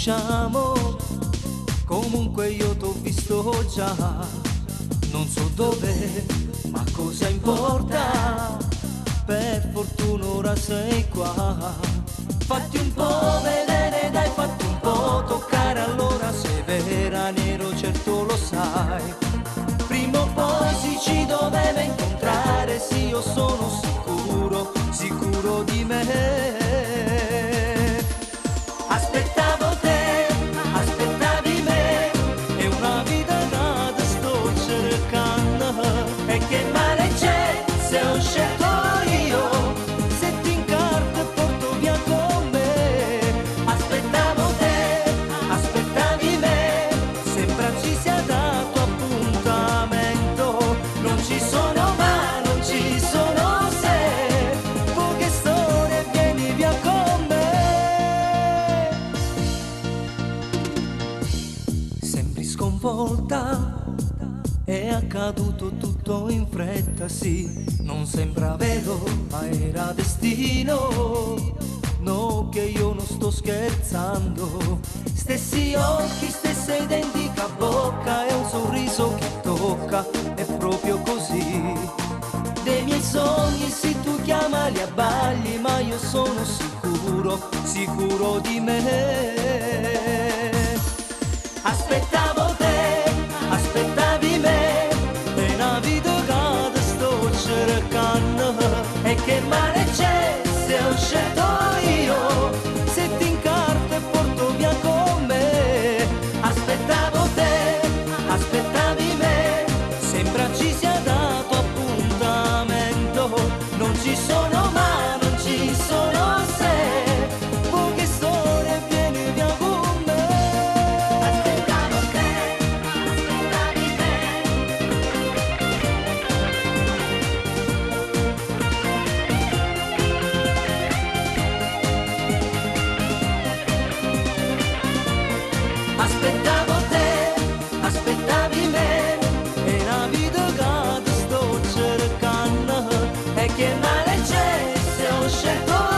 conosciamo, comunque io t'ho visto già, non so dove, ma cosa importa? Per fortuna ora sei qua. Fatti un po' vedere, dai, fatti un po' toccare, allora sei vera, nero, certo lo sai. Prima o poi si ci doveva incontrare, sì, io sono sicuro, sicuro di me. Aspettavo te, aspettavi me, è una vita che ti sto cercando. E che male c'è se ho scelto io, se ti incarto e porto via con me. Aspettavo te, aspettavi me, sembra ci sia dato appuntamento. Non ci sono ma, non ci sono se, poche storie vieni via con me. Sembri sconvolta, è accaduto tutto in fretta, sì, non sembra vero, ma era destino. No, che io non sto scherzando. Stessi occhi, stessa identica bocca e un sorriso che tocca, è proprio così. Dei miei sogni, sì, tu chiamali abbagli, ma io sono sicuro, sicuro di me. Aspettavo te, aspettavi me, è una vita che ti sto cercando. E che male c'è se ho scelto io, se ti incarto e porto via con me. Aspettavo te, aspettavi me, sembra ci sia dato appuntamento. Non ci sono ma, non ci sono se, poche storie vieni via con me. Aspettavo te, aspettavi me. Aspettavo te, aspettavi me, è una vita che ti sto cercando. E che male c'è se ho scelto